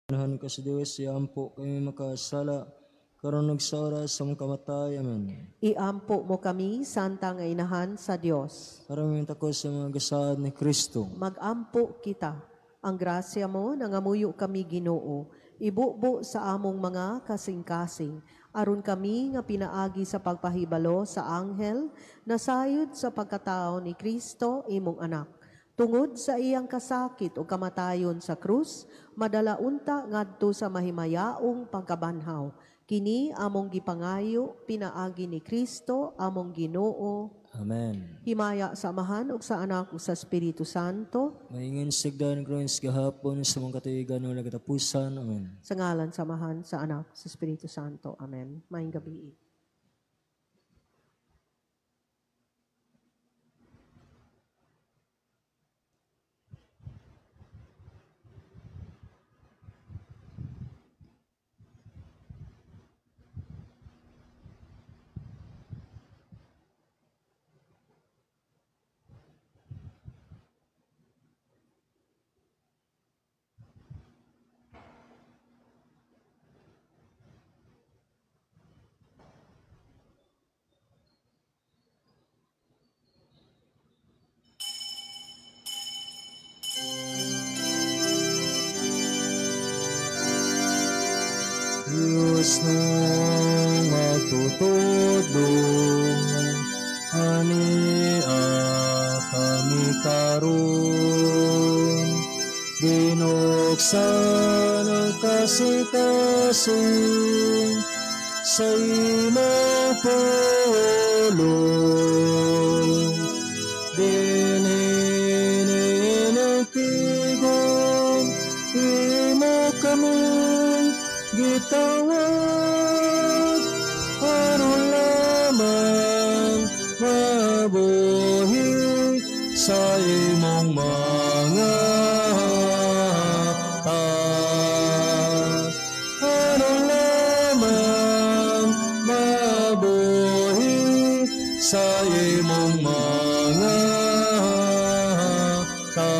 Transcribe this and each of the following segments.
Inahan ka sa Dios, iampo kami makasala, karon ug sa oras sa among kamatay. Amen. Iampo mo kami, Santa nga Inahan sa Dios. Aron takos sa mga gasaad ni Kristo. Magampo kita. Ang grasya mo, nangamuyo kami Ginoo, ibubo sa among mga kasing-kasing, aron kami nga pinaagi sa pagpahibalo sa anghel, nasayod sa pagkatao ni Kristo, imong anak. Tungod sa iyang kasakit o kamatayon sa krus, madala unta ngadto sa mahimayaong pagkabanhaw. Kini among gipangayo, pinaagi ni Kristo, among Ginoo. Amen. Himaya sa Amahan ug sa Anak ug sa Espiritu Santo. Maingon sigdan karon sa gahapon sa mga katuigan wala katapusan. Amen. Sa ngalan sa Amahan, sa Anak, sa Espiritu Santo. Amen. Maayong gabii. Diyos nung magtutudlo, ania kami karon. Binuksan ang kasing-kasing sa imong pulong. Dinhi ang tigom, imo kaming gitawag, aron lamang mabuhi sa imong mga hatag. Aron lamang mabuhi sa imong mga hatag.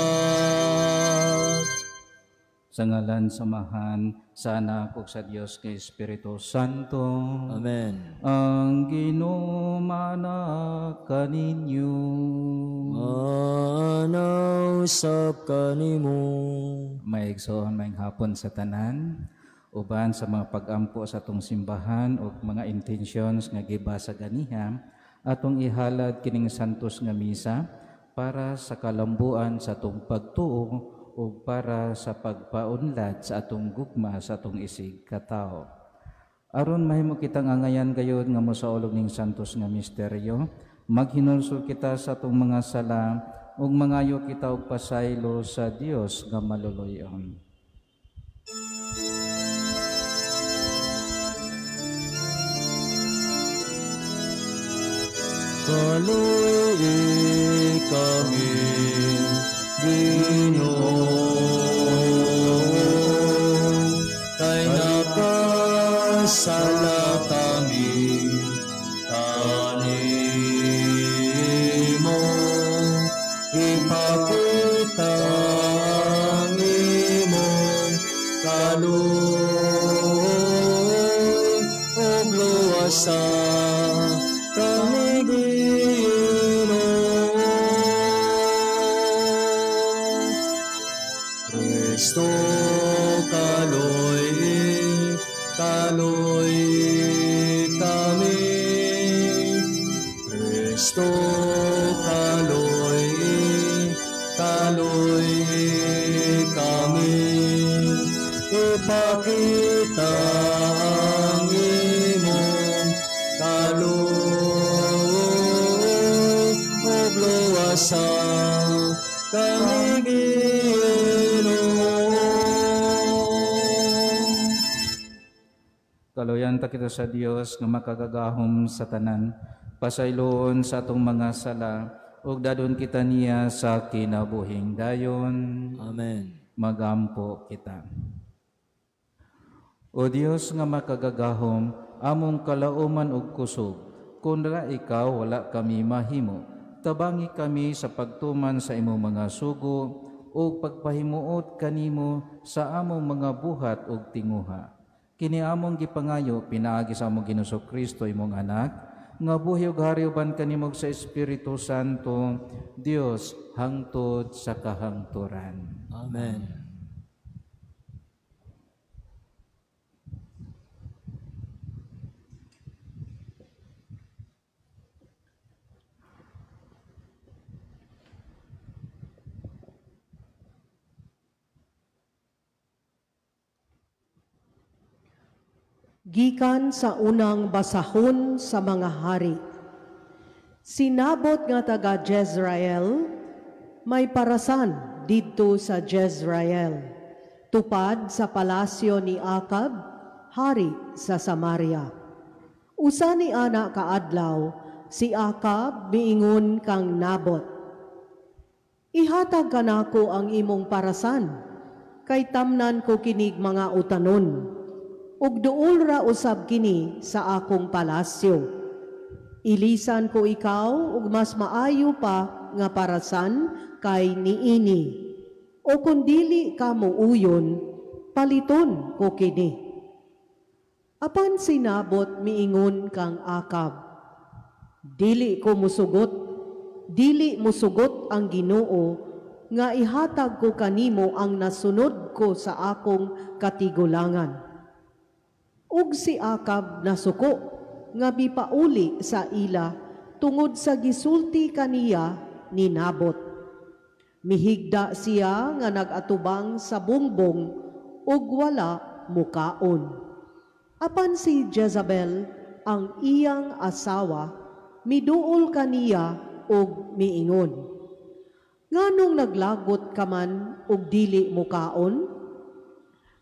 Sa ngalan sa Amahan, sa Anak ug sa Dios kay Espiritu Santo. Amen. Ang Ginoo maana kaninyo. Maanaw usab kanimo. Maigsoon maayong hapon sa tanan, uban sa mga pag-ampo sa atong simbahan ug mga intentions nga gibasa ganiha, atong ihalad kining santos nga misa para sa kalambuan sa atong pagtuo ug para sa pagpaunlad sa atong gugma sa atong isig katawo. Aron mahimo kitang angayan gayud nga mosaulog ning santos nga misteryo, maghinulsol kita sa atong mga sala ug mangayo kita og pasaylo sa Dios nga maluluy-on. Kaluoy kami, Ginoo, kay nakasala kami kanimo. Ipakita ang imong kaluoy ug luwasa kami, Ginoo. Kristo, kaloy, kaloy kami. Kristo, kaloy, kaloy kami. Ipakita ang imong kaluoy ug luwasa kami, Ginoo. Kaluyan ta kita sa Dios nga makagagahom sa tanan, pasayloon sa atong mga sala ug dadon kita niya sa kinabuhing dayon. Amen. Magampo kita. O Dios nga makagagahom, among kalauman ug kusog, kun wala ikaw wala kami mahimo. Tabangi kami sa pagtuman sa imong mga sugo ug pagpahimuot kanimo sa among mga buhat ug tinguha. Kini among gipangayo pinaagi sa among Ginoong Kristo imong anak, nga buhi ug hari uban kanimo sa Espiritu Santo, Dios hangtod sa kahangturan. Amen. Gikan sa unang basahon sa mga hari. Sinabot nga taga Jezreel, may parasan didto sa Jezreel, tupad sa palasyo ni Akab, hari sa Samaria. Usa ni ana kaadlaw, si Akab miingon kang Nabot, "Ihatag kanako ang imong parasan, kay tamnan ko kinig mga utanon, ug duol ra usab kini sa akong palasyo. Ilisan ko ikaw ug mas maayo pa nga parasan kay niini. O kung dili ka muuyon, paliton ko kini." Apan sinabot miingon kang Akab, "Dili ko musugot, dili musugot ang Ginoo nga ihatag ko kanimo ang nasunod ko sa akong katigulangan." Ug si Akab nasuko nga mipauli sa ila tungod sa gisulti kaniya ni Nabot. Mihigda siya nga nag-atubang sa bungbong ug wala mukaon. Apan si Jezabel, ang iyang asawa, miduol kaniya ug miingon, "Nganong naglagot ka man ug dili mukaon?"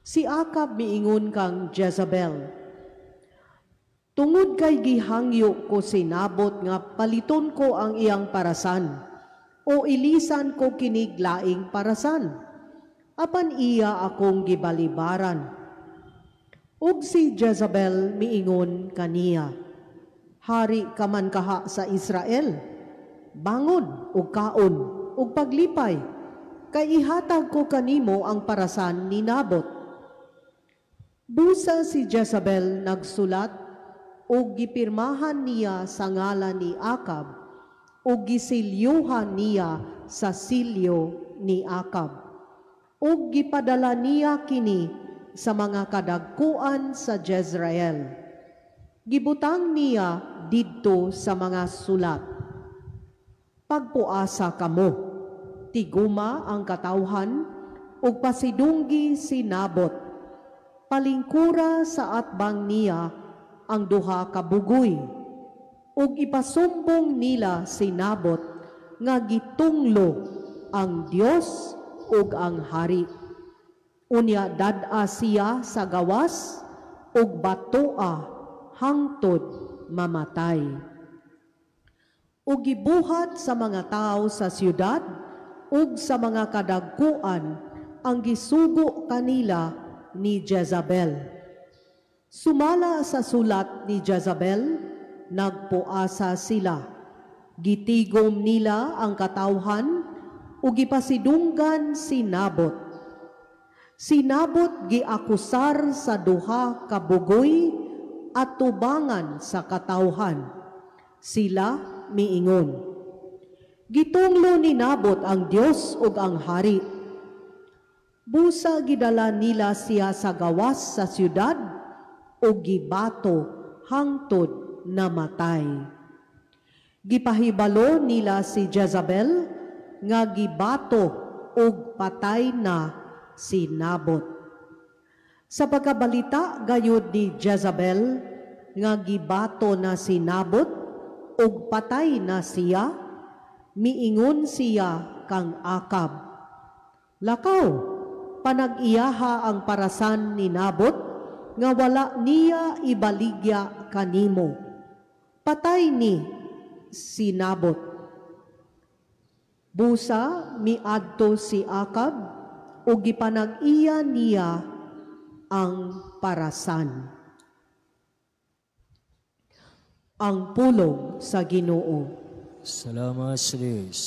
Si Akab miingon kang Jezabel, "Tungod kay gihangyo ko si Nabot nga paliton ko ang iyang parasan, o ilisan ko kinig laing parasan, apan iya akong gibalibaran." Ug si Jezabel miingon kaniya, "Hari ka man kaha sa Israel, bangon ug kaon ug paglipay, kay ihatag ko kanimo ang parasan ni Nabot." Busa si Jezabel nagsulat ug gipirmahan niya sa ngalan ni Akab ug gisilyuhan niya sa silyo ni Akab. Ug gipadala niya kini sa mga kadagkuan sa Jezreel. Gibutang niya didto sa mga sulat, "Pagpuasa kamo, tiguma ang katawhan ug pasidunggi si Nabot. Palingkura sa atbang niya ang duha ka bugoy, ug ipasumbong nila si Nabot nga gitunglo ang Dios ug ang hari. Unya dad-a siya sa gawas ug batoa hangtod mamatay." Ug gibuhat sa mga tawo sa siyudad ug sa mga kadagkuan ang gisugo kanila ni Jezabel. Sumala sa sulat ni Jezabel, nagpuasa sila. Gitigom nila ang katawhan ug gipasidunggan si Nabot. Si Nabot giakusar sa duha ka bugoy at tubangan sa katawhan. Sila miingon, "Gitunglo ni Nabot ang Dios ug ang hari." Busa gidala nila siya sa gawas sa siyudad o gibato hangtod namatay. Gipahibalo nila si Jezabel nga gibato og patay na si Nabot. Sa pagkabalita gayud ni Jezabel nga gibato na si Nabot og patay na siya, miingon siya kang Akab, "Lakaw, panag-iyaha ang parasan ni Nabot nga wala niya ibaligya kanimo. Patay ni si Nabot." Busa miadto si Akab ug gipanag-iya niya ang parasan. Ang pulong sa Ginoo. Salamat sa Dios.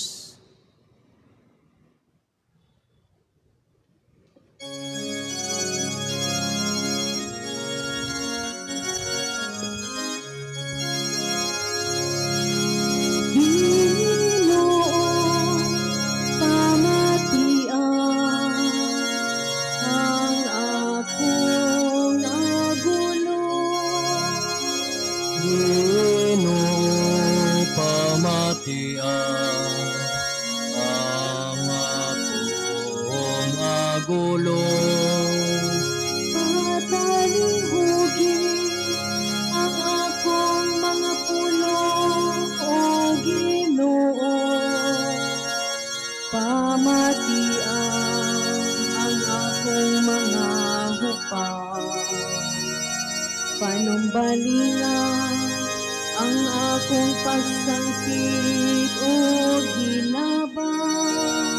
Sangpit ug hinabang,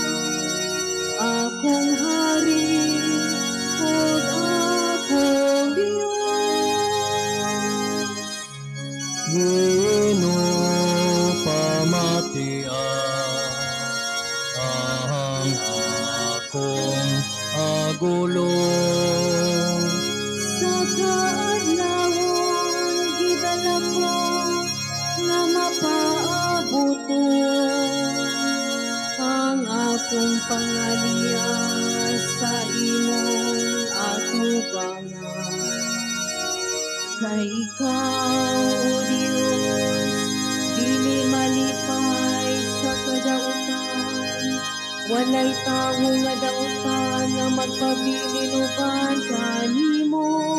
akong hari ug akong Dios. Ginoo, pamatia ang akong agulo. Sa kaadlawon gidala ko nga mapaabuton ang akong pangaliya sa imong atubangan. Kay ikaw, O Dios, dili malipay sa kadautan. Walay tawo nga dautan nga magpabilin uban kanimo.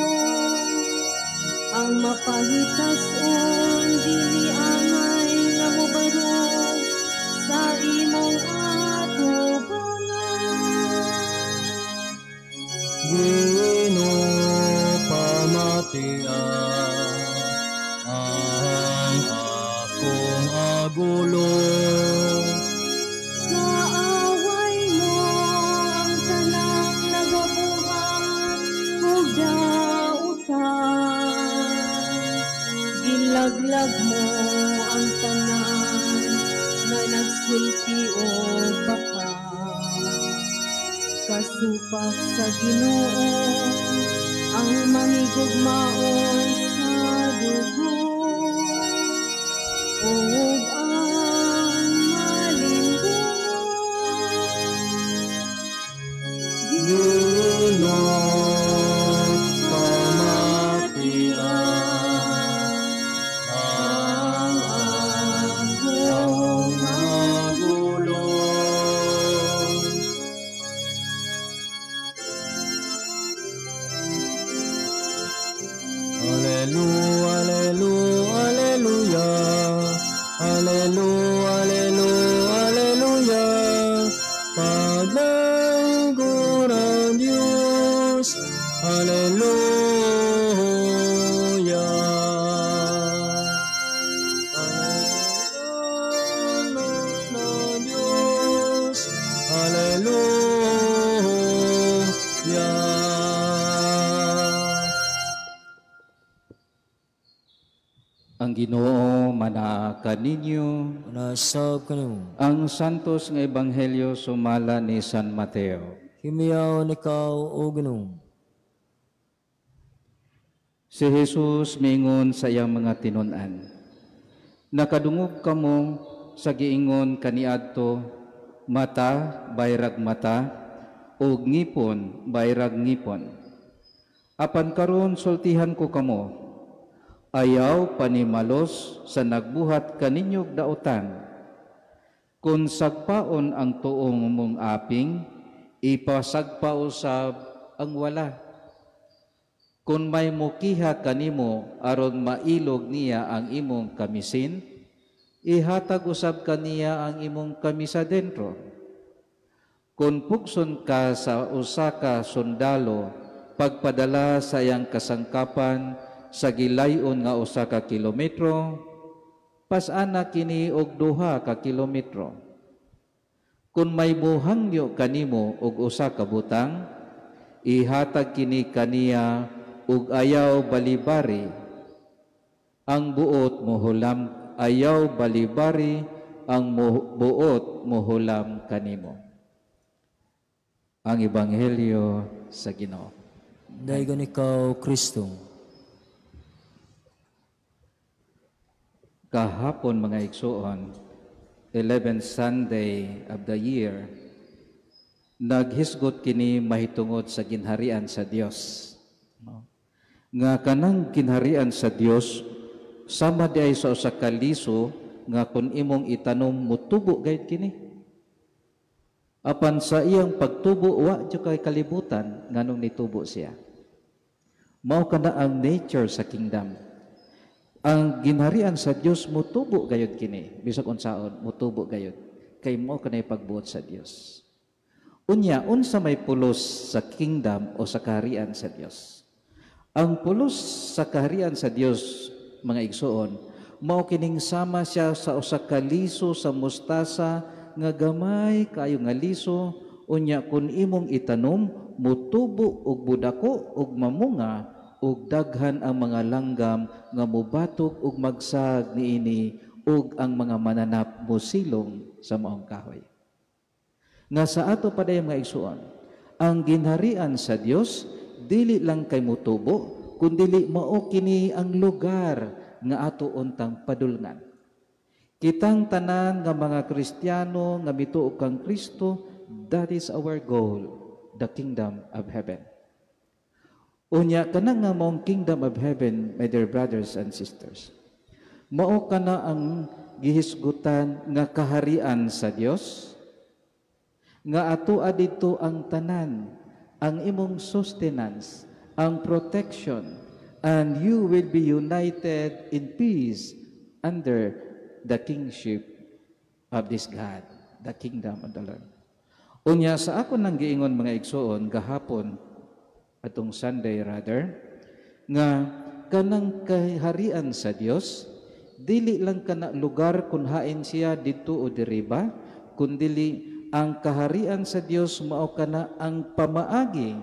Ang mapahitason dili angay nga mobarog sa imong atubangan. Ginoo, pamatia ang akong agulo. Kaaway mo ang tanang nagabuhat ug dautan. Gilaglag mo ang tanan nga nagsulti og baka. Kasupak sa Ginoo ang mahigugmaon sa dugo ug ang malimbungon. Ginoo, pamatia ang akong agulo. Alleluia, alleluia, alleluia. Alleluia, alleluia, alleluia. Paglingkod ang Diyos. Alleluia. Alleluia, Diyos. Alleluia. Ang Ginoo manaa kaninyo. Nasab kanimo. Ang santos nga ebanghelyo sumala ni San Mateo. Himiyaw ikaw o Ginoo. Si Jesus miingon sa iyang mga tinun-an, nakadungog kamo sa giingon kaniadto, mata bayrag mata ug ngipon bayrag ngipon. Apan karon sultihan ko kamo, ayaw panimalos sa nagbuhat kaninyog dautan. Kung sagpaon ang tuong mong aping, ipasagpa usab ang wala. Kung may mukiha kanimo aron mailog niya ang imong kamisin, ihatag usab kaniya ang imong kamisa dentro. Kung pugson ka sa usa ka sundalo, pagpadala sa iyang kasangkapan sa gilayon nga usa ka kilometro, pasana kini og 2 ka kilometro. Kung may muhangyo kanimo og usa ka butang, ihatag kini kaniya ug ayaw balibari ang buot mohulam, ayaw balibari ang buot mohulam kanimo. Ang Ebanghelyo sa Ginoo. Daygon ikaw, Kristo. Kahapon mga igsoon, 11th Sunday of the year, naghisgot kini mahitungod sa ginharian sa Dios. No? Nga kanang ginharian sa Dios sama di ay sa usa ka liso nga kun imong itanom motubo gayud kini. Apan sa iyang pagtubo wa jud kay kalibutan nganong nitubo siya. Mao kana ang nature sa kingdom. Ang ginharian sa Dios motubo gayud kini, bisag unsaon motubo gayud kay mao kanay pagbuot sa Dios. Unya unsa may pulos sa kingdom o sa kaharian sa Dios? Ang pulos sa kaharian sa Dios, mga igsoon, Mao kining sama siya sa usa ka liso sa mustasa nga gamay kaayo nga liso, unya kun imong itanom, mutubo og budako og mamunga, ug daghan ang mga langgam nga mobatok ug magsag niini, ug ang mga mananap mosilong sa maong kahoy. Nga sa ato padayon, mga igsuon, ang ginharian sa Dios dili lang kay mutubo, kundili mao kini ang lugar nga ato untang padulngan. Kitang tanan nga mga Kristiyano nga mituo kang Kristo, that is our goal, the kingdom of heaven. Unya kana nga maong kingdom of heaven, my dear brothers and sisters, mao kana ang gihisgutan nga kaharian sa Dios, nga ato didto ang tanan, ang imong sustenance, ang protection, and you will be united in peace under the kingship of this God, the kingdom of the Lord. Unya sa ako nang giingon, mga igsuon, gahapon, atong Sunday rather, nga kanang kaharian sa Dios dili lang kana lugar kun hain siya didto o diriba, kundili ang kaharian sa Dios mao kana ang pamaagi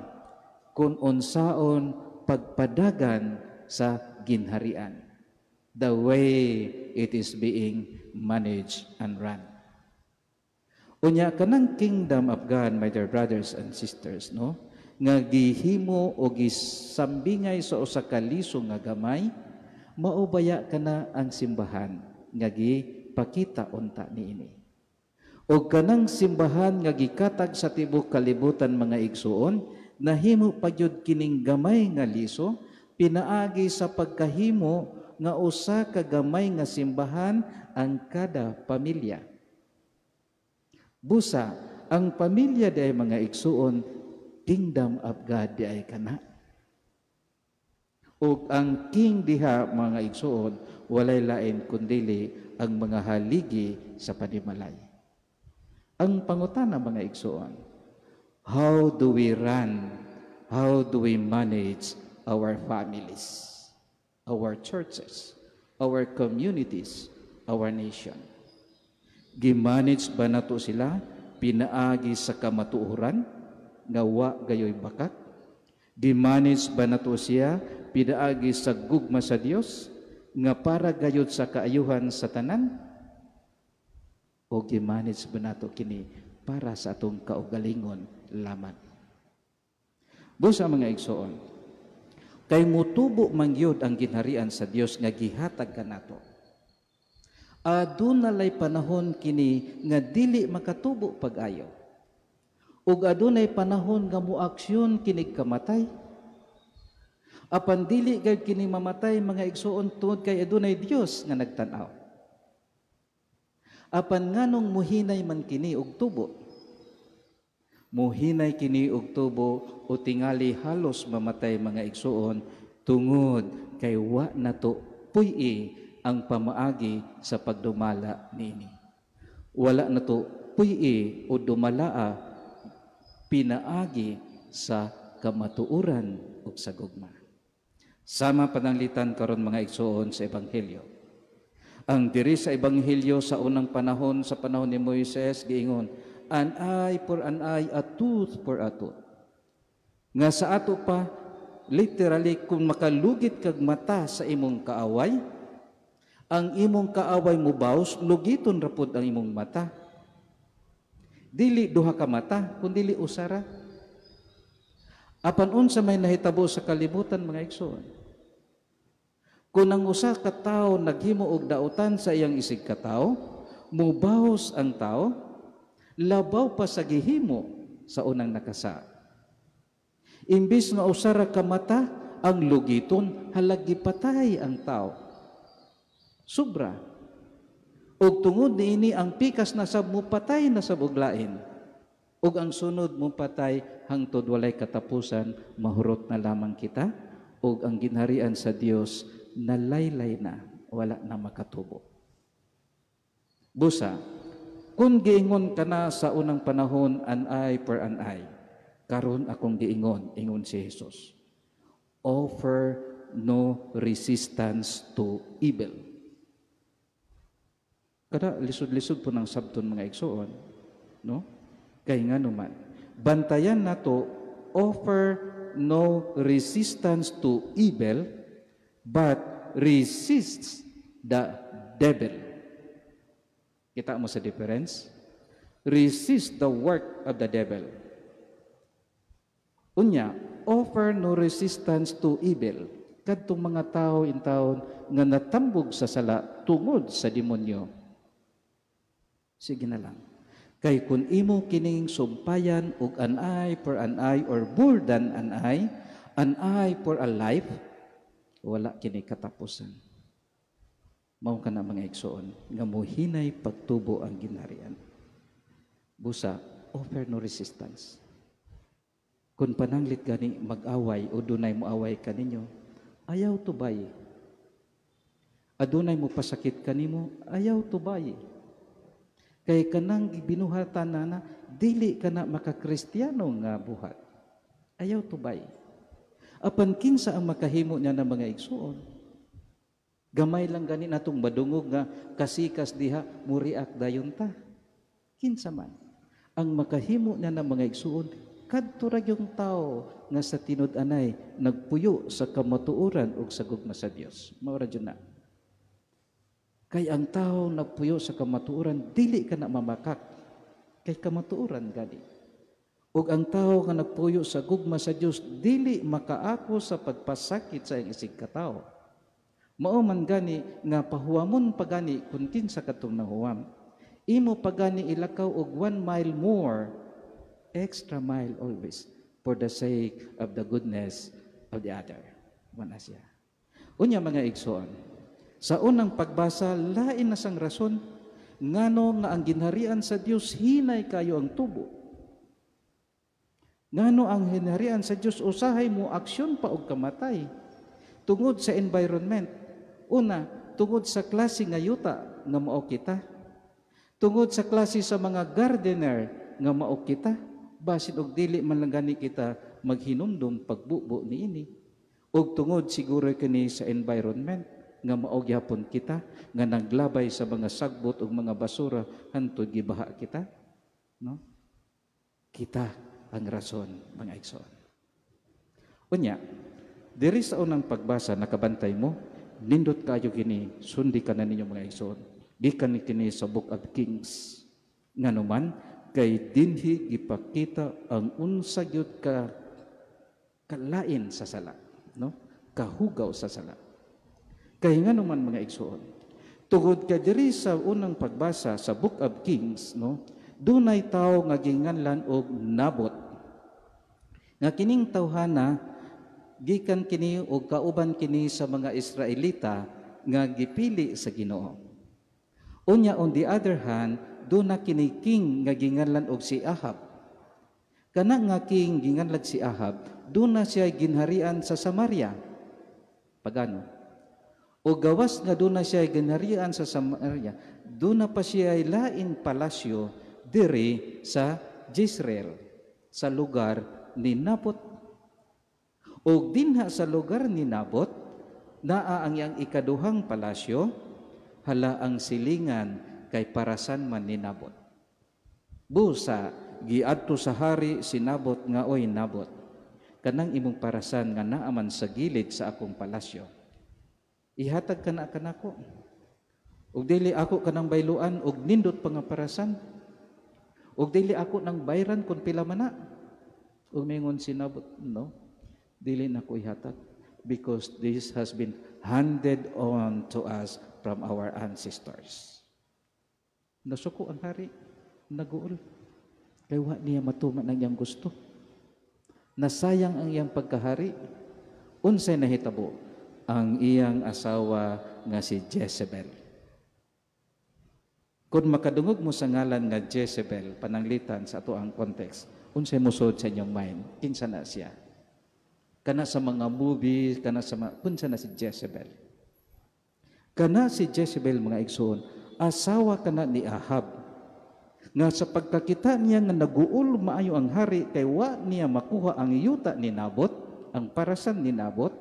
kung unsaon pagpadagan sa ginharian, the way it is being managed and run. Unya kanang kingdom of God, my dear brothers and sisters, no, nga gihimo o gisambingay sa usa ka liso nga gamay, mao baya kana ang simbahan nga gipakita unta niini. O kanang simbahan nga gikatag sa tibuok kalibutan, mga igsuon, nahimo pagyud kining gamay nga liso pinaagi sa pagkahimo nga usa ka gamay nga simbahan ang kada pamilya. Busa, ang pamilya diay, mga igsuon, kingdom of God diay kana. Ug ang king diha, mga igsuon, walay lain kundili ang mga haligi sa panimalay. Ang pangutana, mga igsuon, how do we run? How do we manage our families, our churches, our communities, our nation? Gimanage ba nato sila pinaagi sa kamatuoran nga wa gayoy bakak? Gimanage ba nato siya pinaagi sa gugma sa Dios nga para gayud sa kaayuhan sa tanan? O gimanage ba nato kini para sa atong kaugalingon lamang? Busa, mga igsoon, kay mutubo man gyud ang ginharian sa Dios nga gihatag kanato, aduna lay panahon kini nga dili makatubo pag-ayo. Ug adunay panahon nga moaksyon kini kamatay. Apan dili gayud kini mamatay, mga igsuon, tungod kay adunay Dios nga nagtan-aw. Apan nganong muhinay man kini og tubo? Muhinay kini og tubo o tingali halos mamatay, mga igsuon, tungod kay wa nato puy-i ang pamaagi sa pagdumala niini. Wala nato puy-i o dumalaa pinaagi sa kamatuoran ug sa gugma. Sama pananglitan karon, mga igsuon, sa ebanghelyo. Ang diri sa ebanghelyo sa unang panahon, sa panahon ni Moises, giingon, "An eye for an eye, a tooth for a tooth." Nga sa ato pa, literally, kung makalugit kag mata sa imong kaaway, ang imong kaaway mo baws, lugiton ra pod ang imong mata. Dili duha ka mata, kundili usara. Apan unsa may nahitabo sa kalibutan, mga igsoon? Kung ang usa ka tawo naghimo og dautan sa iyang isig ka tawo, mubaws ang tao, labaw pa sa gihimo sa unang nakasa. Imbis nga usa ra ka mata ang lugiton, halag gipatay ang tao. Sobra. Ug tungod niini, ang pikas na sab mupatay na sab og lain. Ug ang sunod mupatay hangtod walay katapusan, mahurot na lamang kita ug ang ginharian sa Dios nalaylay na, wala na makatubo. Busa, kung giingon ka na sa unang panahon, "An eye for an eye," karon akong giingon, ingon si Jesus, offer no resistance to evil. Kada lisod-lisod po ng sabton, mga igsoon, no? Kay nga naman, bantayan nato, offer no resistance to evil, but resists the devil. Kita mo sa difference? Resist the work of the devil. Unya, offer no resistance to evil. Kadtong mga tao in taon nga natambog sa sala tungod sa demonyo. Sige na lang. Kay kung imo kining sumpayan og an eye for an eye or more than an eye for a life, wala kini katapusan. Mao kana, mga igsoon, nga muhinay pagtubo ang ginharian. Busa, offer no resistance. Kung pananglit gani mag-away o dunay mo away kaninyo, ayaw tubay. Adunay mo pasakit kanimo, ayaw tubay. Kay kanang gibinuhatan na na, dili ka na makakristyano nga buhat. Ayaw tubay. Apan kinsa ang makahimo niya ng mga igsuon? Gamay lang gani natong madungog nga kasikas diha, muriak dayon ta. Kinsa man ang makahimo niya ng mga igsuon? Kadto ra yung tao nga sa tinud-anay nagpuyo sa kamatuoran ug sa gugma sa Dios. Mao ra jud na. Kay ang tao nagpuyo sa kamatuoran, dili ka na mamakak. Kay kamatuoran gani. Ug ang tao nga nagpuyo sa gugma sa Dios, dili makaako sa pagpasakit sa iyang isig katao. Mao man gani nga pahuwamon pa gani kung kinsa katong nahuwam. Imo pa gani ilakaw og 1 mile more, extra mile always, for the sake of the goodness of the other. Mao na siya. Unya, mga igsoon, sa unang pagbasa, lain na sang rason ngano nga ang ginharian sa Dios hinay kayo ang tubo. Ngano ang ginharian sa Dios usahay mo aksyon pa og kamatay tungod sa environment. Una, tungod sa klase nga yuta nga mao kita. Tungod sa klase sa mga gardener nga mao kita, basin og dili man lang gani kita maghinumdum pagbubo niini. Og tungod siguro kini sa environment nga mao gyapon kita nga naglabay sa mga sagbot ug mga basura hantod gibaha kita, no? Kita ang rason, mga igsoon. Unya, diri sa unang pagbasa, nakabantay mo? Nindot kayo kini, sundi ka na ninyo, mga igsoon. Gikan ni kini sa Book of Kings. Nganuman kay dinhi gipakita ang unsa gyud ka kalain sa sala, no? Kahugaw sa sala. Kay nganuman, mga igsoon, tungod kay diri sa unang pagbasa sa Book of Kings, no, dunay tawo nga ginganlan og Nabot. Nga kining tawhana gikan kini og kauban kini sa mga Israelita nga gipili sa Ginoo. Unya, on the other hand, duna kini king nga ginganlan og si Ahab. Kana nga king ginganlan si Ahab, duna siya ginharian sa Samaria. Pagano. O gawas nga duna siya ginharian sa Samaria, duna pa siya lain palasyo diri sa Jezreel, sa lugar ni Nabot. Og dinha sa lugar ni Nabot, naa ang iyang ikaduhang palasyo, hala, ang silingan kay parasan man ni Nabot. Busa, giadto sa hari si Nabot nga, "Oy Nabot, kanang imong parasan nga naaman sa gilid sa akong palasyo, ihatag ka na kanako. Ug dili ako kanang bayluan og nindot pa nga parasan. Ug dili ako nang bayran kung pila man na." Ug mingon si Nabot, "No, dili na ko ihatag because this has been handed on to us from our ancestors." Nasuko ang hari, naguol. Kay wa niya matuman ang iyang gusto. Nasayang ang iyang pagkahari. Unsay nahitabo? Ang iyang asawa nga si Jezebel. Kung makadungog mo sa ngalan nga Jezebel, pananglitan sa ato ang context, unsay musod sa inyong mind? Kinsa na siya? Kana sa mga movies, kana sa mga, kinsa na si Jezebel? Kana si Jezebel, mga igsoon, asawa kana ni Ahab. Nga sa pagkakita niya nga naguol maayo ang hari kay wa niya makuha ang yuta ni Nabot, ang parasan ni Nabot,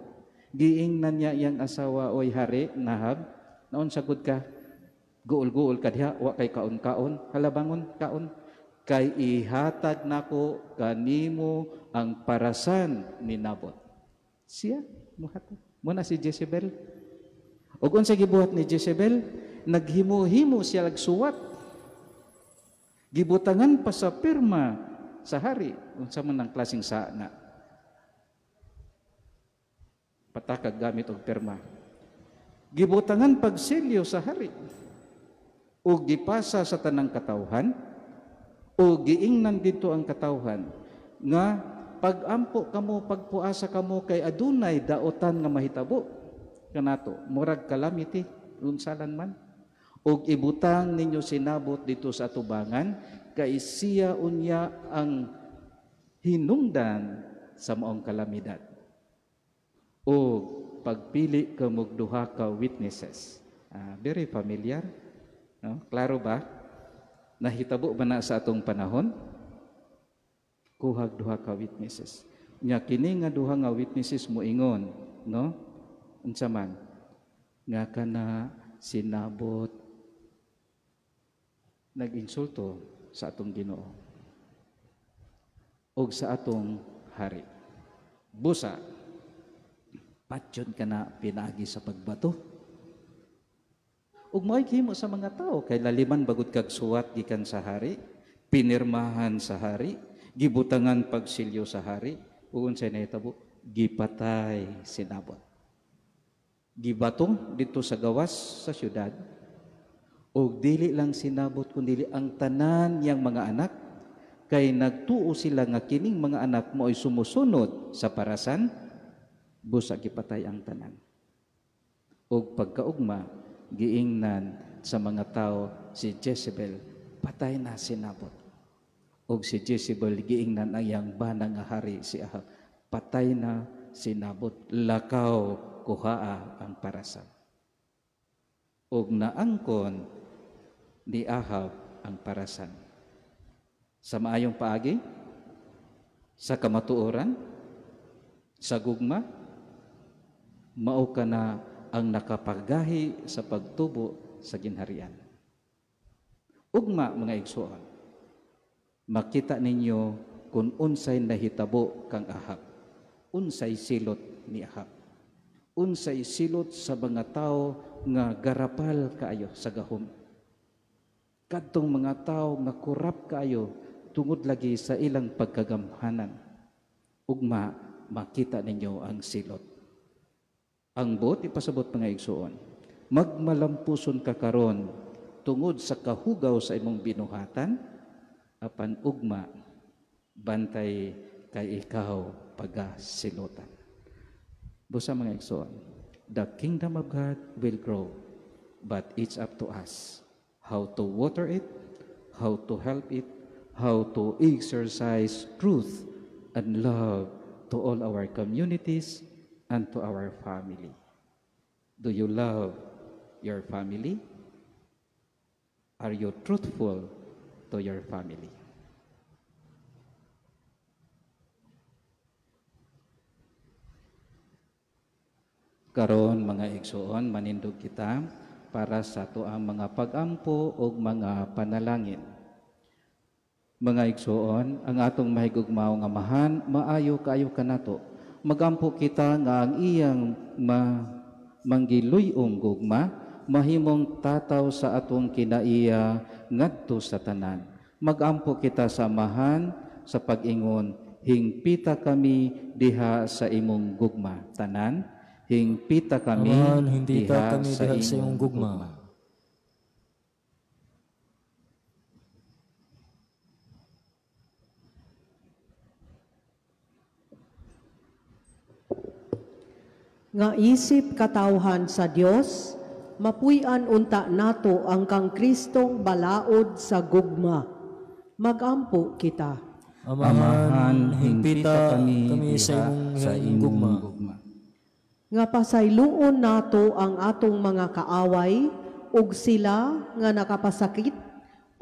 giingnan niya iyang asawa, "Oy hari Nahab, naunsa gud ka? Guol-guol ka diha, wa kay kaon-kaon, halabangon kaon. Kay ihatag nako kanimo ang parasan ni Nabot. Siya muhatag. Muna si Jezebel. Ug unsa gibuhat ni Jezebel? Naghimo-himo siya lagsuwat. Gibutangan pa sa pirma sa hari. Unsa man ang klaseng saa na? Patakag gamit og pirma. Gibutangan pagselyo sa hari. Ug gipasa sa tanang katawhan. O giingnan dito ang katawhan nga pagampo kamo, pagpuasa kamo kay adunay daotan nga mahitabo kanato, murag calamity unsalan man. Og ibutang ninyo sinabot dito sa atubangan kay siya unya ang hinungdan sa maong kalamidad. O pagpili kamog duha ka witnesses. Very familiar, no? Klaro ba? Nahitabo ba na sa atong panahon? Kuhag duha ka witnesses. Nya kini nga duha nga witnesses moingon, no? Unsa man? Nga kana sinabot nag-insulto sa atong Ginoo og sa atong hari. Busa patyon kana pinaagi sa pagbato. Ug mao'y himo sa mga tao kay laliman bagud kag suwat gikan sa hari, pinirmahan sa hari, gibutangan pagsilyo sa hari, ug unsay nahitabo? Gipatay si Nabot. Gibato dito sa gawas sa syudad. Og dili lang si Nabot kundi ang tanan niyang mga anak kay nagtuo sila nga kining mga anak mo'y sumusunod sa parasan, busa gipatay ang tanan. Og pagkaugma giingnan sa mga tao si Jezebel, patay na si Nabot. Og si Jezebel giingnan ang iyang bana nga hari si Ahab, patay na si Nabot, lakaw kuhaa ang parasan. Og naangkon ni Ahab ang parasan. Sa maayong paagi, sa kamatuoran, sa gugma, mao ka na ang nakapagahi sa pagtubo sa ginharian. Ugma mga igsoon, makita ninyo kung unsay nahitabo kang Ahab, unsay silot ni Ahab, unsay silot sa mga tao nga garapal kaayo sa gahom. Kadtong mga tao nga kurap kaayo tungod lagi sa ilang pagkagamhanan. Ugma makita ninyo ang silot. Ang buot ipasabot mga igsoon, magmalampuson ka karon tungod sa kahugaw sa imong binuhatan, apan ugma bantay kay ikaw pagasilotan. Busa mga igsoon, the kingdom of God will grow, but it's up to us how to water it, how to help it, how to exercise truth and love to all our communities and to our family. Do you love your family? Are you truthful to your family? Karon mga igsoon, manindog kita para sa atoang mga pagampo o mga panalangin. Mga igsoon, ang atong mahigugmaong Amahan, maayo kaayo kanato. Magampo kita nga ang iyang manggiluyong gugma, mahimong tataw sa atong kinaiya ngadto sa tanan. Magampo kita sa Amahan sa pag-ingon, hingpita kami diha sa imong gugma. Tanan, hingpita kami, Amahan, hingpita kami diha sa imong gugma. Nga isip katawhan sa Dios, mapuy-an unta nato ang kang Kristong balaod sa gugma. Magampo kita. Amahan, hingpita kami sa imong gugma. Nga pasayloon nato ang atong mga kaaway ug sila nga nakapasakit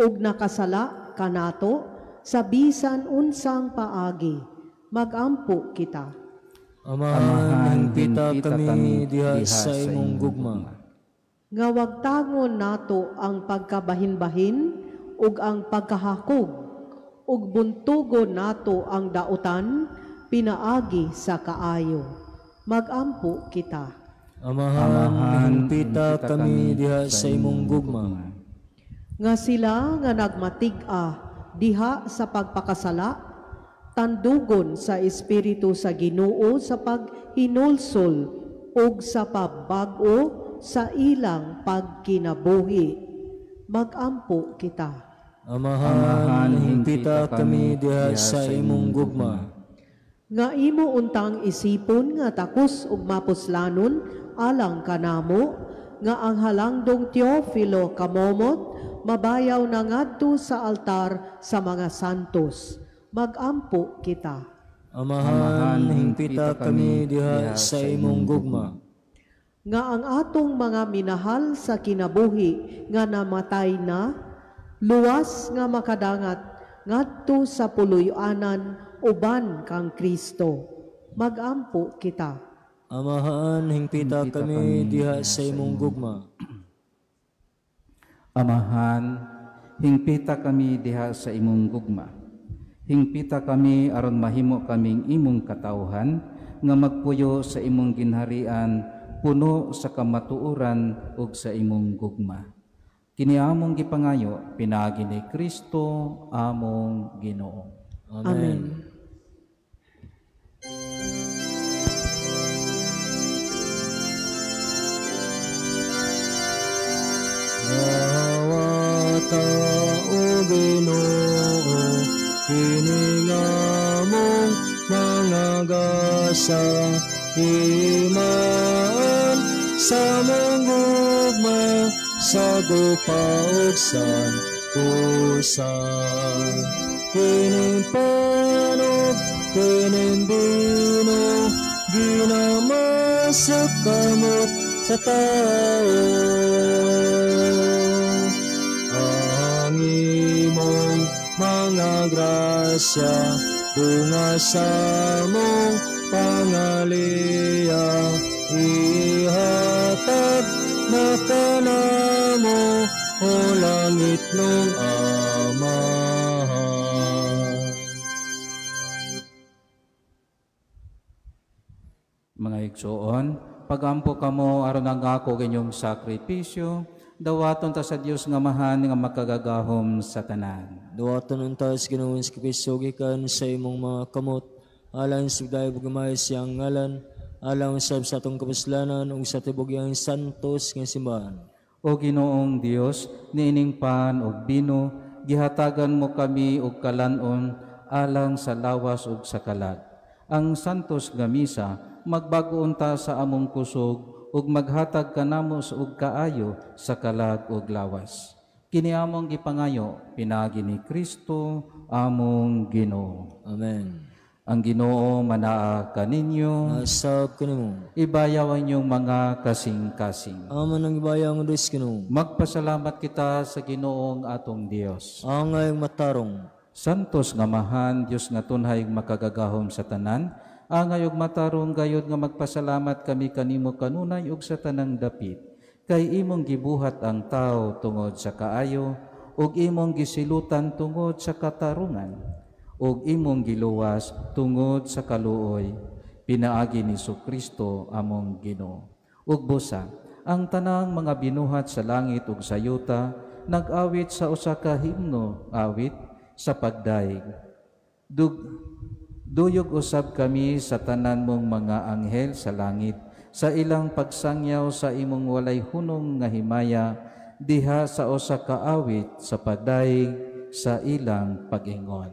ug nakasala kanato sa bisan unsang paagi. Magampo kita. Amahan, hingpita kami diha sa imong gugma. Nga wagtangon nato ang pagkabahin-bahin ug ang pagkahakog, ug buntugon nato ang dautan pinaagi sa kaayo. Magampo kita. Amahan, hingpita kami diha sa imong gugma. Nga sila nga nagmatig-a diha sa pagpakasala, tandugon sa Espiritu sa Ginoo sa paghinulsol ug sa pagbag-o sa ilang pagkinabuhi. Magampo kita. Amahan, hingpita kami diha sa imong gugma. Nga imo untang isipon nga takos ug mapuslanon alang kanamo, nga ang halangdong Teofilo kamomot mabayaw na ngadto sa altar sa mga santos. Magampo kita. Amahan, hingpita kami diha sa imong gugma. Nga ang atong mga minahal sa kinabuhi nga namatay na, luwas nga makadangat ngadto sa puloy-anan uban kang Kristo. Magampo kita. Amahan, hingpita kami diha sa imong gugma. Amahan, hingpita kami diha sa imong gugma. Hingpita kami aron mahimo kaming imong katawhan nga magpuyo sa imong ginharian puno sa kamatuoran ug sa imong gugma. Kini among gipangayo pinaagi ni Kristo among Ginoo. Amen. Nawata o Ginoo, kini nga mong mga gasa, imaan sa mong gugma, sa gupa ug santusa. Kining panog, kining bino, ginamasok kamot sa tao. Ang imong mga grasya, bunga sa mong pangaliya, ihatag na kanamo o langit nung Amahan. Mga igsoon, pagampo kamo aron ang ako inyong sakripisyo, dawaton ta sa Dios nga Amahan nga makagagahom sa tanan. Dawaton unta sa Ginoong sakripisyo gikan sa imong mga kamot, alang sa dayeg gamay siyang ngalan, alang usab sa atong kapuslanan ug sa tibok iyang santos nga simbahan. O Ginoong Dios, niining pan ug bino, gihatagan mo kami og kalan-on alang sa lawas ug sa kalag. Ang santos nga misa magbago unta sa among kusog ug maghatag kanamo sa og kaayo sa kalag ug lawas. Kini among gipangayo pinaagi ni Kristo among Ginoo. Amen. Ang Ginoo manaa kaninyo, Nasab kanimo. Ibayaw ang inyong mga kasing-kasing. Aman ang ibayaw ang Diyos Ginoo. Magpasalamat kita sa Ginoong atong Dios. Angay matarong. Santos nga Amahan, Dios nga tunhay makagagahom sa tanan, angay ug matarong gayod nga magpasalamat kami kanimo kanunay ug sa tanang dapit. Kay imong gibuhat ang tao tungod sa kaayo, ug imong gisilutan tungod sa katarungan, ug imong giluwas tungod sa kaluoy, pinaagi ni Kristo among Ginoo. Ug busa, ang tanang mga binuhat sa langit ug sa yuta nag-awit sa usa ka himno awit sa pagdaig. Duyog usab kami sa tanan mong mga anghel sa langit, sa ilang pagsangyaw sa imong walay hunong nga himaya, diha sa usa ka awit sa pagdaig sa ilang pag-ingon.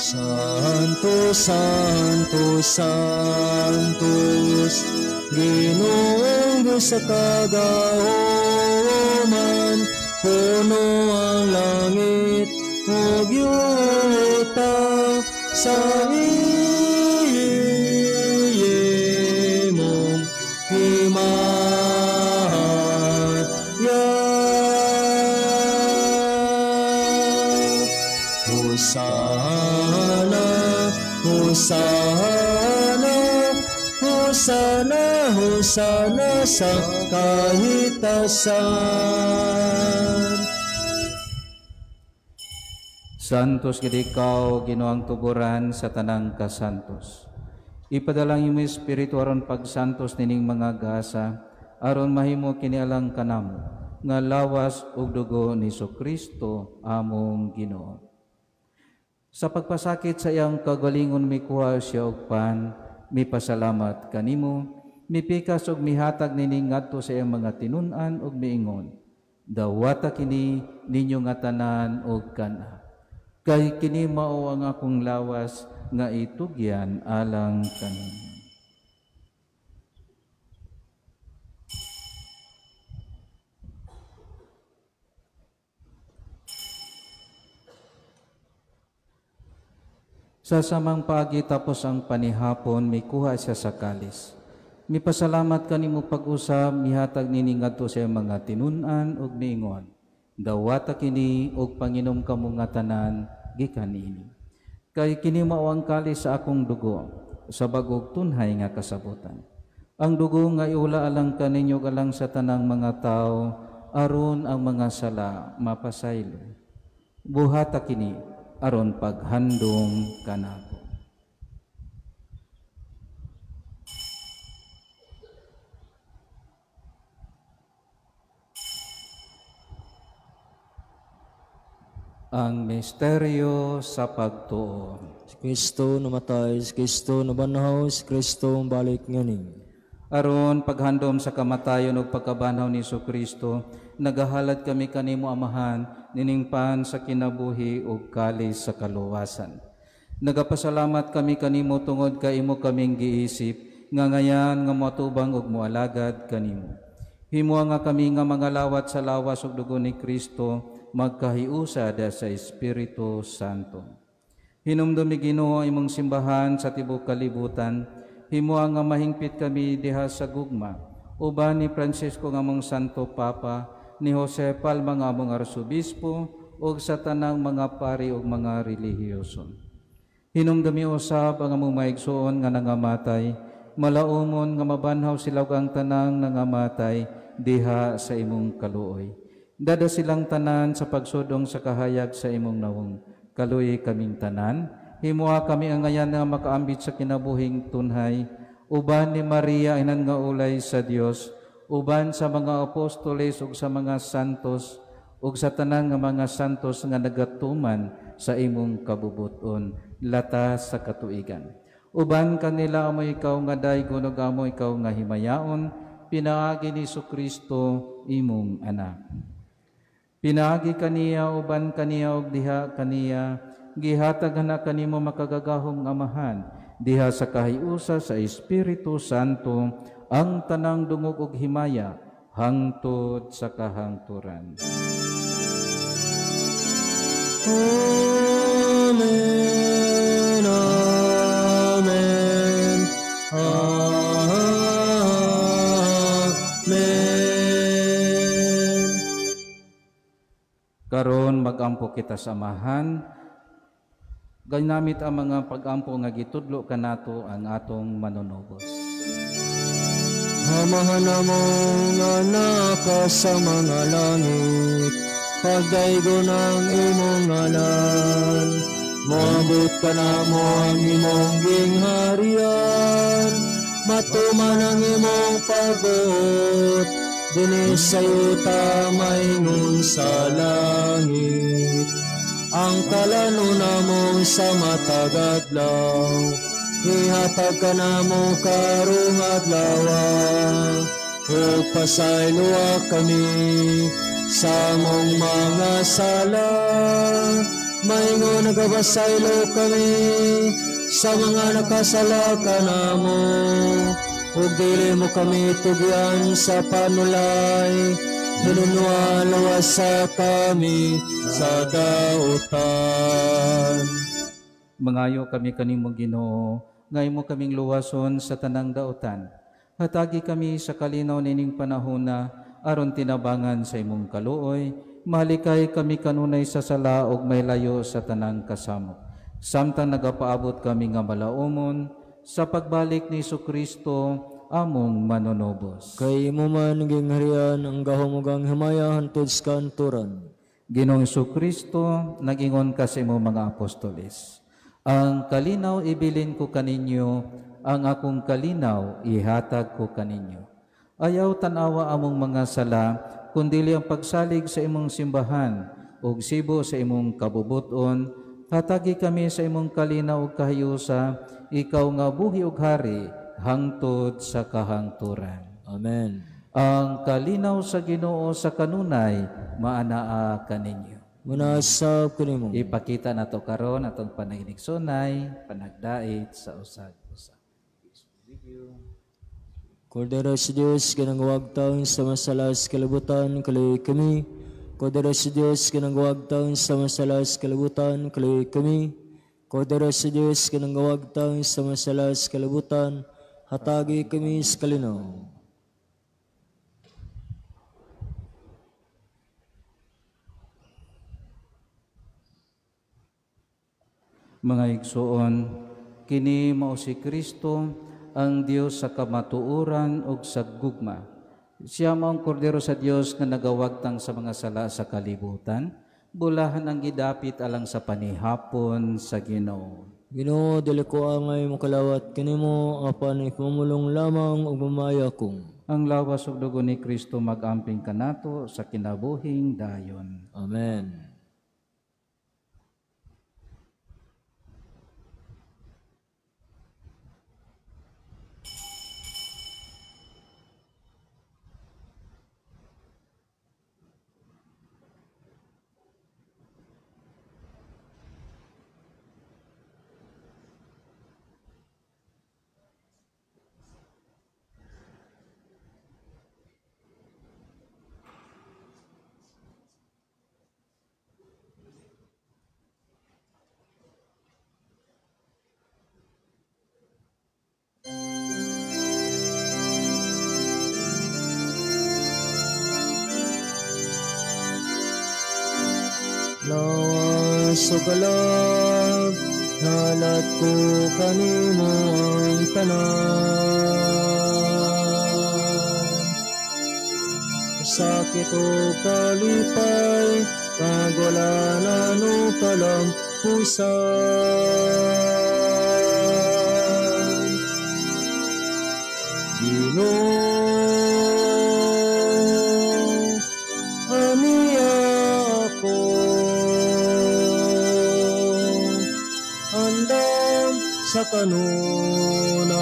Santo, Santo, Santos, Ginoong Diyos sa kagahoman, puno ang langit ug yuta sa imong himaya. Hosana, Hosana, Hosana sa kahitasan. Santos gid ikaw, Ginoong tuburan sa tanang kasantos. Ipadalang imo Espiritu aron pagsantos nining mga gasa, aron mahimo kini alang kanamo nga lawas ug dugo ni Kristo among Ginoo. Sa pagpasakit sa iyang kagalingon mikuha siya og pan, mipasalamat kanimo, mipikas ug mihatag nining ngadto sa iyang mga tinun-an ug miingon, dawata kini ninyo nga tanan og kana. Kay kini mao ang akong lawas nga itugyan alang kaninyo. Sa samang paagi tapos ang panihapon, mikuha siya sa kalis. Mipasalamat kanimo pag-usab, mihatag nini ngadto sa mga tinun-an ug miingon, dawata kini og panginom kamo nga tanan gikan niini. Kay kini mao ang kalis sa akong dugo, sa bag-ong tunhay nga kasabutan. Ang dugo nga iula alang kaninyo alang sa tanang mga tao, aron ang mga sala mapasaylo. Buhata kini aron paghandom kanako. Ang misteryo sa pagtuo. Si Kristo namatay, si Kristo nabanhaw, si Kristo balik nganing. Aron paghandom sa kamatayon ug pagkabanhaw ni Kristo, nagahalad kami kanimo Amahan nining pan sa kinabuhi ug kalis sa kaluwasan. Nagapasalamat kami kanimo tungod kay imo kaming giisip nga ngayan nga moatubang ug moalagad kanimo. Himoa nga kami nga mga lawat sa lawas ug dugo ni Kristo magkahiusad sa Espiritu Santo. Hinumdumi Ginoo imong simbahan sa tibuok kalibutan. Himoa nga mahingpit kami diha sa gugma uban ni Francisco nga among Santo Papa, ni Jose Palma nga among Arsobispo, ug sa tanang mga pari ug mga relihiyoso. Hinumdumi usab ang among maigsuon nga nangamatay, malaumon nga mabanhaw sila ug ang tanang nangamatay diha sa imong kaluoy. Dada silang tanan sa pagsudong sa kahayag sa imong nawong. Kaluoy kaming tanan, himoa kami ang ngayan nga makaambit sa kinabuhing tunhay, uban ni Maria inan nga ulay sa Dios, uban sa mga apostoles ug sa mga santos, ug sa tanan nga mga santos nga nagatuman sa imong kabubuton, lata sa katuigan. Uban kanila amo ikaw nga daygon ug amo ikaw nga himayaon, pinaagi ni Kristo imong anak. Pinaagi kaniya, uban kaniya ug diha kaniya, gihatag na kanimo makagagahom Amahan, diha sa kahiusa sa Espiritu Santo, ang tanang dungog ug himaya hangtod sa kahangturan. Amen. Amen. Amen. Karon magampo kita sa Amahan. Ganamit ang mga pagampo nga gitudlo kanato ang atong manunubos. Amahan among anak sa mga langit, pagdaygon ang imong ngalan, moabot kanamo ang imong gingharian, matuman ang imong pagbuot, dinhi sa yuta maingon sa langit. Ang kalanon namong sa matag adlaw, ihatag kanamo karong adlaw, ug pasayloa kami sa among mga sala, maingon nagapasaylo kami sa mga nakasala kanamo, ug dili mo kami tugyan sa panulay, hinunua lawasa kami sa dautan. Mangayo kami kanimo Ginoo, nga imo kaming luwason sa tanang dautan. Hatagi kami sa kalinaw nining panahona, aron tinabangan sa imong kaluoy, mahalikay kami kanunay sa sala ug mahilayo sa tanang kasamok. Samtang nagapaabot kami nga malaumon sa pagbalik ni Kristo among manunubos. Kay imo man gingharian ang gahom ug ang himaya hantod sa kanturan. Ginoong Kristo, nag-ingon ka sa imong mga apostoles, ang kalinaw ibilin ko kaninyo, ang akong kalinaw ihatag ko kaninyo. Ayaw tanawa among mga sala, kundili ang pagsalig sa imong simbahan ug sibo sa imong kabubuton. Hatagi kami sa imong kalinaw ug kahayusa, ikaw nga buhi ug hari hangtod sa kahangturan. Amen. Ang kalinaw sa Ginoo sa kanunay maanaa kaninyo. Munasab kanimo. Ipakita nato karon atong panagigsunay, panagdait sa usag-usa. Kordero sa Dios kanang wagtang sa masalas kalibutan, kaloy kami. Kordero sa Dios kanang wagtang sa masalas kalibutan, kaloy kami. Kordero sa Dios kanang wagtang sa masalas kalibutan, hatagi kami sa kalinaw. Mga igsoon, kini mao si Kristo, ang Dios sa kamatuoran ug sa gugma. Siya mao ang kordero sa Dios nga nagawagtang sa mga sala sa kalibutan. Bulahan ang gidapit alang sa panihapon sa Ginoo. Ginoo, dili ko angay mokalawat kanimo, apan ipamulong lamang ug mamaya kong. Ang lawas ug dugo ni Kristo mag-amping kanato sa kinabuhing dayon. Amen. Lawas o kalag, halat ko kanimo ang tanan. Sakit o kalipay, kag wala na no kalampusan. Ginoo, aniya ako, andam sa kanunay,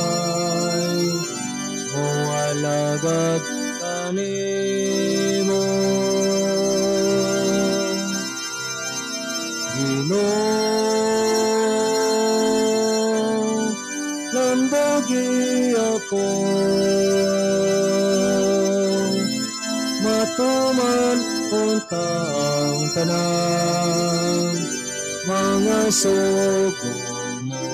moalagad kanimo. Ginoo, lambagi ako, matuman unta ang tanan mga sugo mo.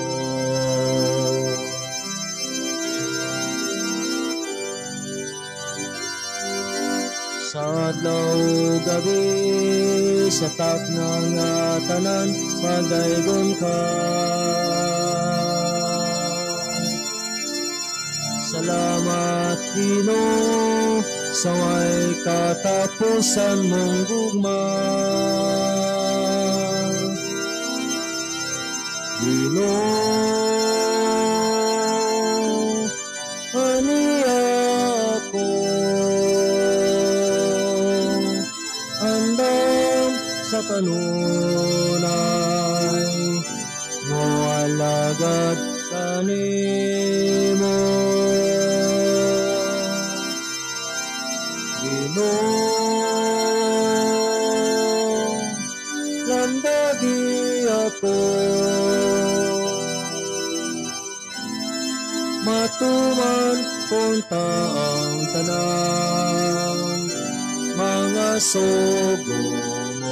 Sa adlaw gabi, sa takna nga tanan, pagaygon ka. Salamat Ginoo sa way katapusan mong gugma. Ginoo, aniya ako, andam sa kanunay, moalagad kanimo. Ginoo, lambagi ako, matuman punta ang tanan mga sugo mo.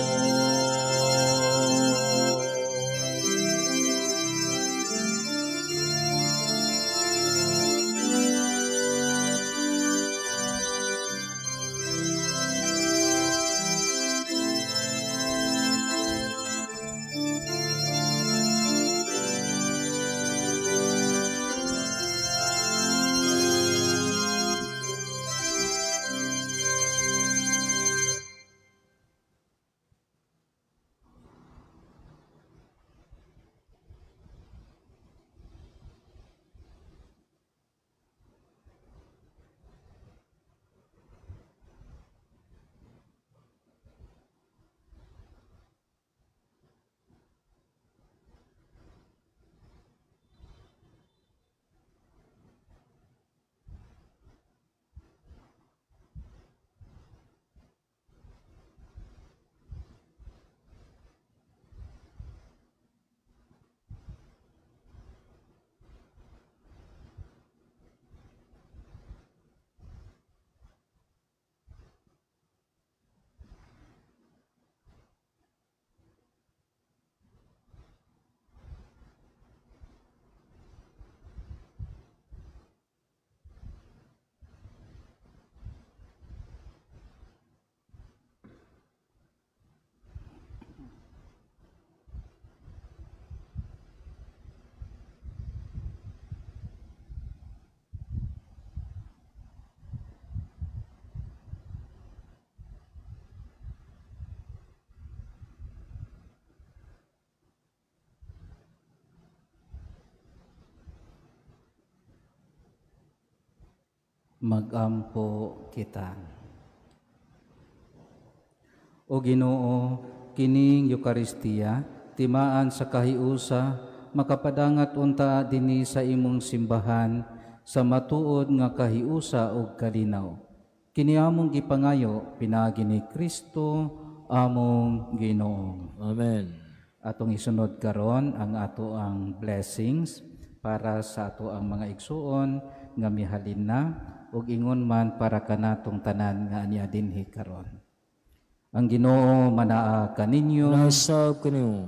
Magampo kita. O Ginoo, kining Eukaristiya, timaan sa kahiusa, makapadangat unta dinhi sa imong simbahan sa matuod nga kahiusa ug kalinaw. Kini among gipangayo pinaagi ni Kristo among Ginoo. Amen. Atong isunod karon ang ato ang blessings para sa ato ang mga igsuon nga mihalin na ug ingon man para kanatong tanan nga ania dinhi karon. Ang Ginoo manaa kaninyo. Nasa kanyo.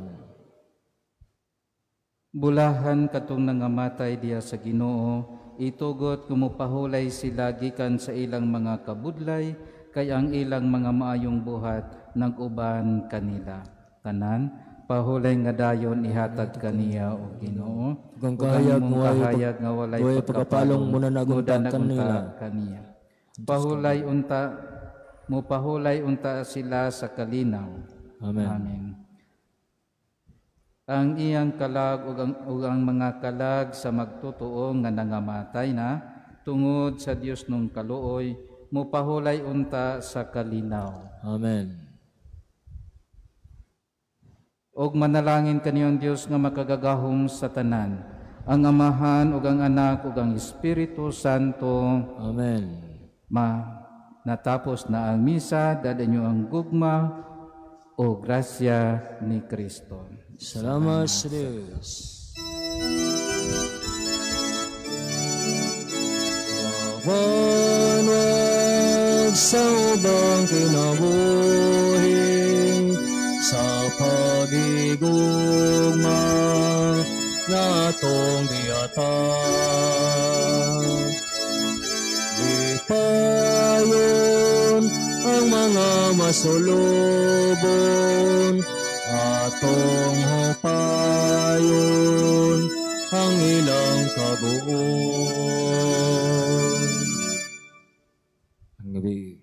Bulahan katong nangamatay diya sa Ginoo, itugot kumupahulay sila gikan sa ilang mga kabudlay, kay ang ilang mga maayong buhat nag-uban kanila. Tanan, pahulay nga dayon ihatag kaniya o Ginoo. Ug ang kahayag imong nga walay kahayag nga walay walay pagkapalong muna nagunta kanila. Kaniya. Pahulay unta, mupahulay unta sila sa kalinaw. Amen. Amen. Ang iyang kalag ug ang mga kalag sa magtotoo nga nangamatay na tungod sa Dios nung kaluoy, mupahulay unta sa kalinaw. Amen. Og manalangin kaniyong Dios nga makagagahom sa tanan, ang Amahan ug ang Anak ug ang Espiritu Santo. Amen. Ma natapos na ang misa, dada niyo ang gugma o grasya ni Kristo. Salamat sa Diyos. Kawanwag sa ubang kinabuhi, sa pagigugma nga atong gihatag. Gipayon ang mga masulubon, atong hupayon ang ilang kabuuan. Ang gabi.